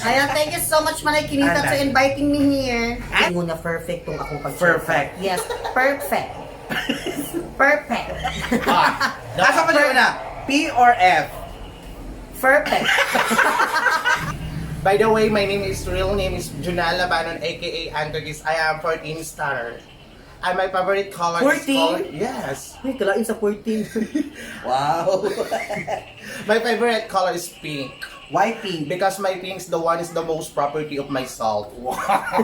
Ayan, thank you so much, Manay Kinita, Ana. to inviting me here. And- Ingon nga perfect tong akong pag. Perfect. Yes, perfect. Perfect. Ah, Asa pa dyan na? P or F? Perfect. By the way, my name is real name is Junala Banon, aka Anthony's. I am 14 star. And my favorite color is 14? color. Yes. Uy, kalain sa 14. Wow. My favorite color is pink. Why pink? Because my pink is the one is the most property of myself. Wow.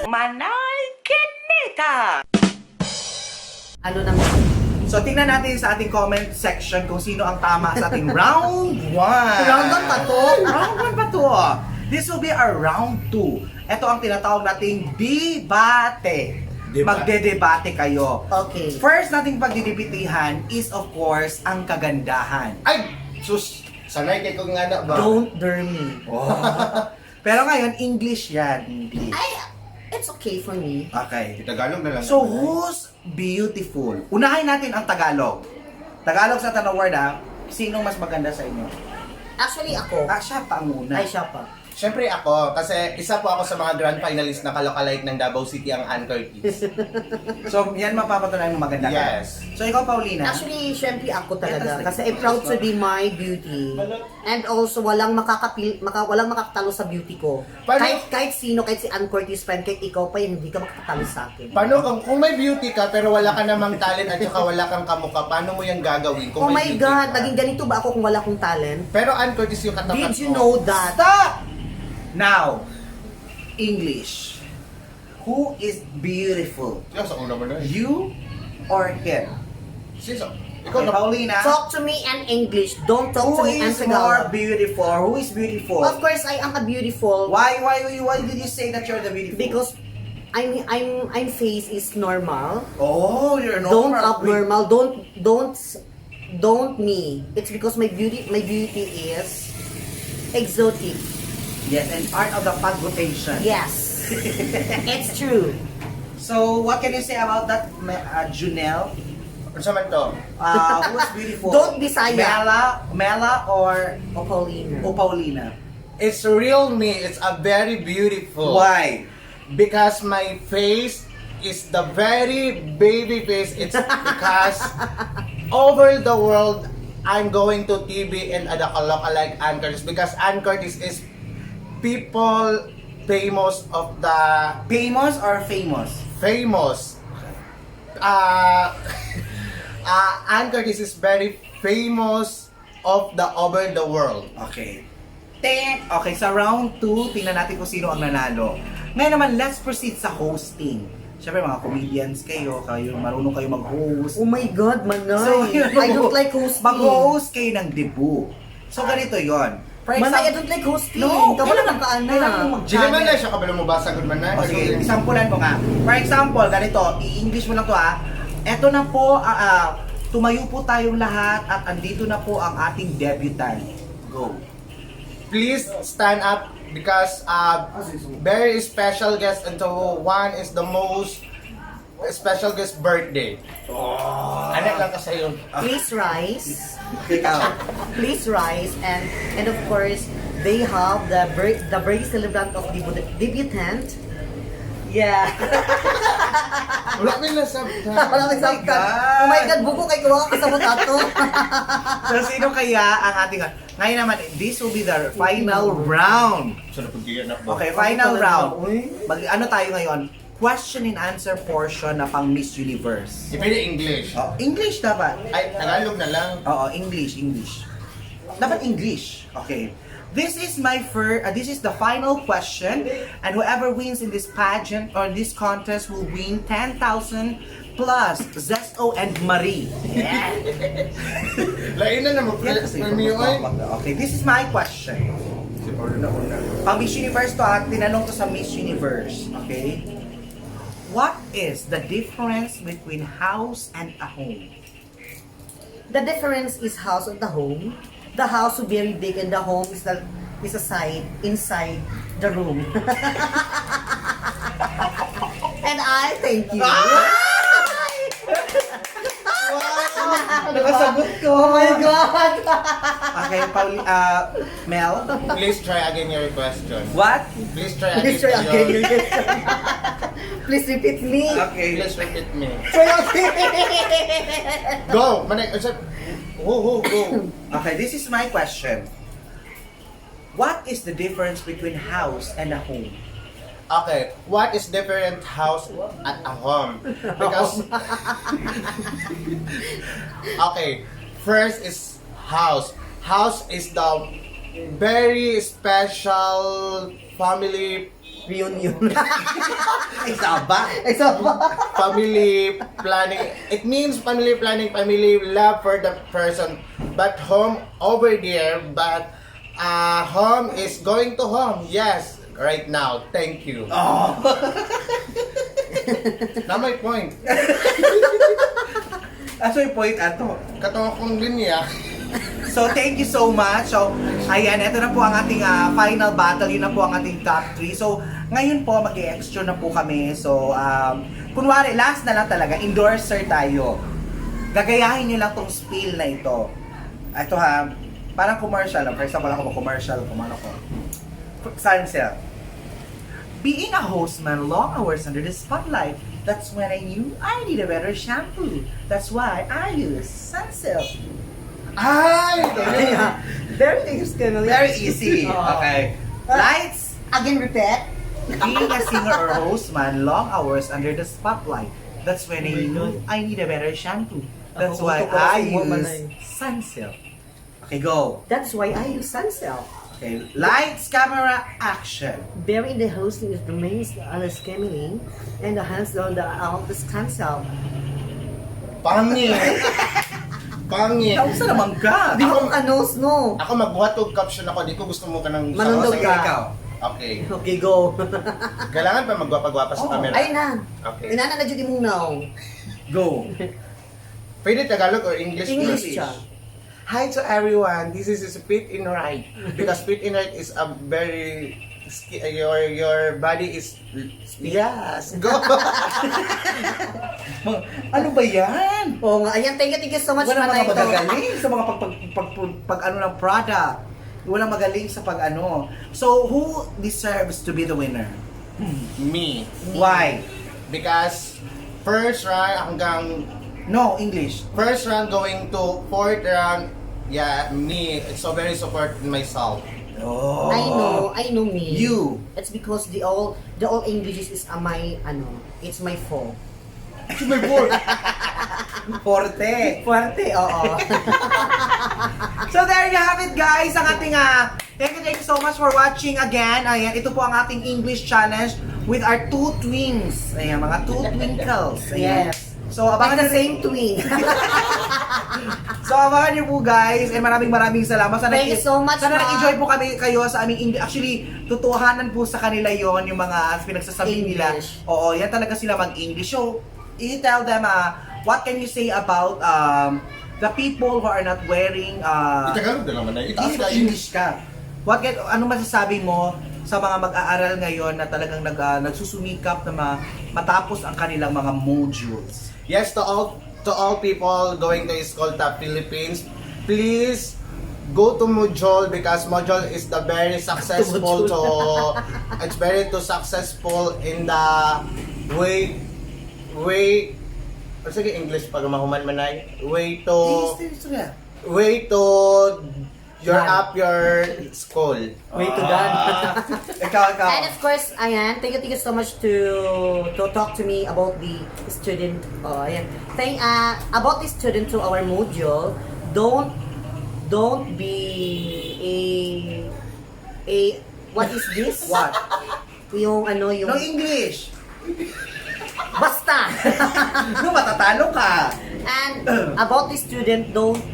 Manay Kinita! Ano naman? So, tingnan natin sa ating comment section kung sino ang tama sa ating round 1. Round 1 pa to? Round 1 pa to. This will be our round 2. Ito ang tinatawag nating debate. Debate. Magdedebate kayo. Okay. First nating pagdidebatihan is, of course, ang kagandahan. Ay! Sus! Sanay kay kong nga na ba? Don't dare me. Oh. Pero ngayon, English yan. English. Ay, it's okay for me. Okay. Tagalog na lang. So, who's beautiful? Unahin natin ang Tagalog. Tagalog sa tanong word ha. Sinong mas maganda sa inyo? Actually, ako. Ah, siya pa ang una. Ay, siya pa. Siyempre ako, kasi isa po ako sa mga grand finalist na kalokalike ng Davao City, ang Ann Curtis. So, yan mapapatunayan mo maganda ka. Yes. So, ikaw, Paulina. Actually, syempre ako talaga. Yes. Kasi I'm proud to be my beauty. And also, walang makakapil, walang makakatalo sa beauty ko. Paano- Kahit sino, kahit si Ann Curtis friend, kahit ikaw pa, hindi ka makakatalo sa akin. Paano kung may beauty ka pero wala ka namang talent at saka wala kang kamukha, paano mo yung gagawin kung Oh may my beauty God, ka? naging ganito ba ako kung wala akong talent? Pero Ann Curtis yung katapat Did you mo. know that? Stop! Now, English. Who is beautiful? Sino sa una mo na eh? You or him? Sino? Ikaw Okay, na. Paulina. Talk to me in English. Don't talk Who to me in is more Tagalog. beautiful? Who is beautiful? Of course, I am a beautiful. Why did you say that you're the beautiful? Because I'm face is normal. Oh, you're Don't normal. abnormal. Don't me. It's because my beauty is exotic. Yes, and art of the pagbotation. Yes. It's true. So, what can you say about that, Junel? Ano sa man to? Who's beautiful? Don't Bisaya. Mela or O Paulina. o Paulina? It's real me. It's a very beautiful. Why? Because my face is the very baby face. It's because over the world, I'm going to TV and ada like Ann Curtis because Ann Curtis is people famous of the Famous or famous? Famous. Ann Curtis is very famous of the over the world. Okay. Ting! Okay, sa round 2, tingnan natin kung sino ang nanalo. Ngayon naman, let's proceed sa hosting. Siyempre, mga comedians kayo, kayo marunong kayo mag-host. Oh my God, Manay. So, I don't like hosting. Mag-host kayo ng debut. So, ganito yon. For Manay, I don't like hosting. No, Kabalo kailangan man ka, ana. Kailangan mo Dili man na mag-challenge. siya kabalo mo basa gud man na. O sige, isampulan mo nga. For example, ganito, i-English mo lang to ah. Eto na po, tumayo po tayong lahat at andito na po ang ating debutant. Go. Please stand up because very special guest and so one is the most special guest birthday. Oh. Anak lang kasi yun. Please rise. Ikaw. Please rise and of course they have the very celebrant of the debutant. Yeah. Wala ko yung nasabtan. Wala may Oh my sabtan. God. Oh my God, buko kay kuha ka sa ato. So, sino kaya ang ating... Ngayon naman, this will be the final round. Sarap pag na ba? Okay, final round. Uy. Mag, ano tayo ngayon? Question and answer portion na pang Miss Universe. Ipili English. Oh, English dapat. Ay, Tagalog na lang. Oo, English, English. Dapat English. Okay. This is my first, this is the final question, and whoever wins in this pageant or this contest will win 10,000 plus Zesto and Marie. Lain na na mo. Yan kasi Premium ay. Okay, this is my question. Si Paolo na una. Pang Miss Universe to at tinanong to sa Miss Universe. Okay? What is the difference between house and a home? The difference is house and the home. The house is very big and the home is a side inside the room. And I thank you. Nakasagot ko. Oh my God! Okay, Pauli, Mel? Please try again your question. What? Please try again. Please try again. Your, Please repeat me. Okay. please repeat me. Try again. Go! Manay, who, go? Okay, this is my question. What is the difference between house and a home? Okay, what is different house at a home? Because okay, first is house. House is the very special family Reunion. Ay, saba! Ay, so, family planning. It means family planning, family love for the person. But home over there, but home is going to home. Yes, right now. Thank you. Oh! Now my point. Aso yung point ato. Katong akong linya. So, thank you so much. So, ayan, ito na po ang ating final battle. Yun na po ang ating top 3. So, ngayon po, mag extra na po kami. So, kunwari, last na lang talaga, endorser tayo. Gagayahin nyo lang tong spiel na ito. Ito ha, parang commercial lang. For example, ako commercial, kumano ko. Sunsilk. Being a hostman long hours under the spotlight, that's when I knew I need a better shampoo. That's why I use Sunsilk. Ay! Very easy. Very easy. Oo. Okay. Lights. Again, repeat. Being a singer or hostman long hours under the spotlight. That's when I knew I need a better shampoo. That's Ako, why uto ko I kasi mo man use ay. Sunsilk. Okay, go. That's why I use Sunsilk. Okay. Lights, camera, action. Bearing the hosting is remains unscamming and the hands down the out the Sunsilk. Pangit! Pangit! Nausa naman ka. Di ko anos, no. Ako magbuhat og caption ako, di ko gusto mo ka ng Manundog Sige, ka. ikaw. Okay. Okay, go. Kailangan pa magwapa-gwapa sa Oo. camera. Ay na. Okay. Inana na jud imong naong. Go. Pwede Tagalog or English? English siya. Hi to everyone. This is Fit in Right because Fit in Right is a very your body is, yes, go. Ano ba yan? Oo nga. Ayan, thank you so much, Walang Manay. mga magagaling sa mga pag ano ng product. Walang magaling sa pag ano. So, who deserves to be the winner? Me. Why? Because first round hanggang No, English. first round going to fourth round, yeah, me. It's so very support myself. Oh. I know me. You. It's because the all English is my ano, it's my fault. It's my fault. Forte. Fuerte, oo. So there you have it, guys. Ang ating thank you so much for watching again. Ayan, ito po ang ating English challenge with our two twins. Ayan, mga two twinkles. Ayan. Yes. So abangan Like the na same twin. So abangan niyo po, guys, and maraming maraming salamat. Sana Thank you so much, Sana ma. nag-enjoy po kami kayo sa aming English. Actually, tutuhanan po sa kanila yon yung mga pinagsasabi nila. English. Oo, yan talaga sila mag-English. So, you tell them what can you say about the people who are not wearing Tagalog na naman ay. Itaas English, ka. English ka. Ano masasabi mo sa mga mag-aaral ngayon na talagang nagsusumikap na matapos ang kanilang mga modules? Yes, to all people going to Escolta Philippines, please go to Mojol because Mojol is the very successful to it's very to successful in the way ano, sige, English pag mahuman man ay way to way to your Done. up your school. Way to done. Ikaw, ikaw. And of course, ayan, thank you so much to talk to me about the student. Oh, ayan. Thank about the student to our module. Don't be a what is this? What? Yung ano yung No English. Basta. No, matatalo ka. And about the student, don't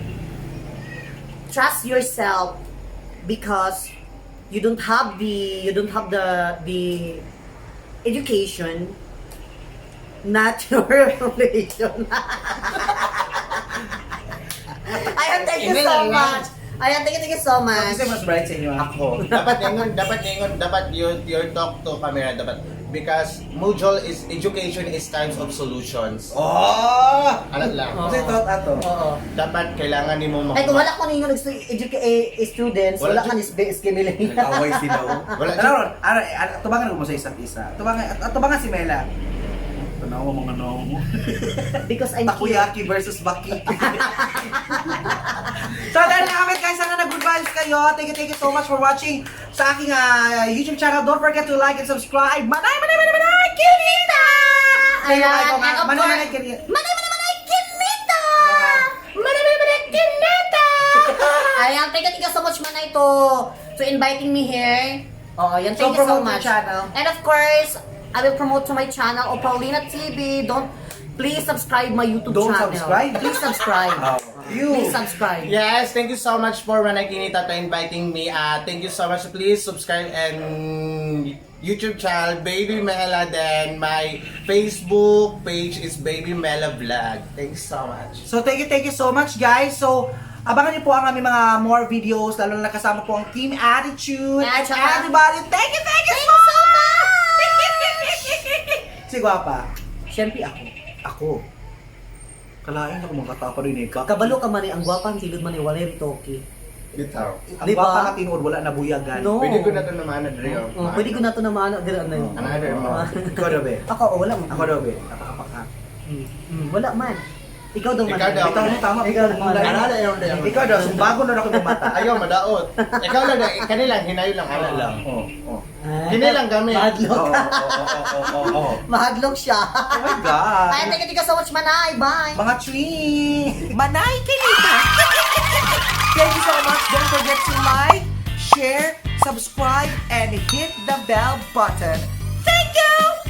trust yourself because you don't have the education, not your relation. Ayan, thank you so much. Ayan, thank you so much. Kasi mas bright sa inyo. Ah. Ako. Dapat ningon, dapat your talk to camera dapat. Because module is education is times of solutions. Oh! Ano lang. Oo. Kasi thought ato. Oo. Dapat kailangan nimo Ay, kung wala ko ninyo nag-educate students, wala, Wala ka ni skimili. Nag-away sila, oh. Wala. Ano ron? Ano, ano, tubangan ko mo sa isa't isa. Tubangan si Mela. Tanawa mga nawa mo. Because I'm cute. Takoyaki versus Baki. So, dahil namin guys, sana nag-good vibes kayo. Thank you so much for watching sa aking YouTube channel. Don't forget to like and subscribe. Manay, manay, manay, manay! Kinita! Ayan, Ikaw nga, and of manay, course, manay, kinita. Manay, manay, manay, kinita! Manay, manay, manay, kinita! Ayan, thank you so much, Manay, to inviting me here. Oo, yan, So, thank you so promote your much. channel. And of course, I will promote to my channel, O Paulina TV. Don't, please subscribe my YouTube Don't channel. subscribe? Please subscribe. Oh, you. Please subscribe. Yes, thank you so much for Manay Kinita to inviting me. Thank you so much. Please subscribe and YouTube channel Baby Mela. Then my Facebook page is Baby Mela Vlog. Thank you so much. So, thank you so much, guys. So, abangan niyo po ang aming mga more videos, lalo na kasama po ang Team Attitude At and everybody. Thank you Thank so you so much! Si Guapa. Siyempre ako. Ako. Kalain ako mga katapa rin eh. Kabalo ka man eh, ang gwapa ang tilod man eh, walay ritoke. Bitaw. Ang Di ba? gwapa nga tinuod, wala na buyagan. No. Pwede ko na ito naman, Adrio. Oh, pwede ko na to naman, dira ano yun. Another mo. Ikaw daw, be. Ako, oh, wala man. Ako daw, be. Napakapaka. Wala man. Ikaw daw man. Ikaw daw. Ikaw mo tama. Ikaw daw. Another yung daw. Ikaw daw, sumbago na ako ng mata. Ayaw, madaot. Ikaw lang, kanilang, hinayo lang, ana lang. Oo. Ah, Hindi lang kami. Mahadlok. Oo. Mahadlok siya. Oh my God. Ay, thank you so much, Manay. Bye. Mga twin! Manay Kinita! Thank you so much. Don't forget to like, share, subscribe, and hit the bell button. Thank you!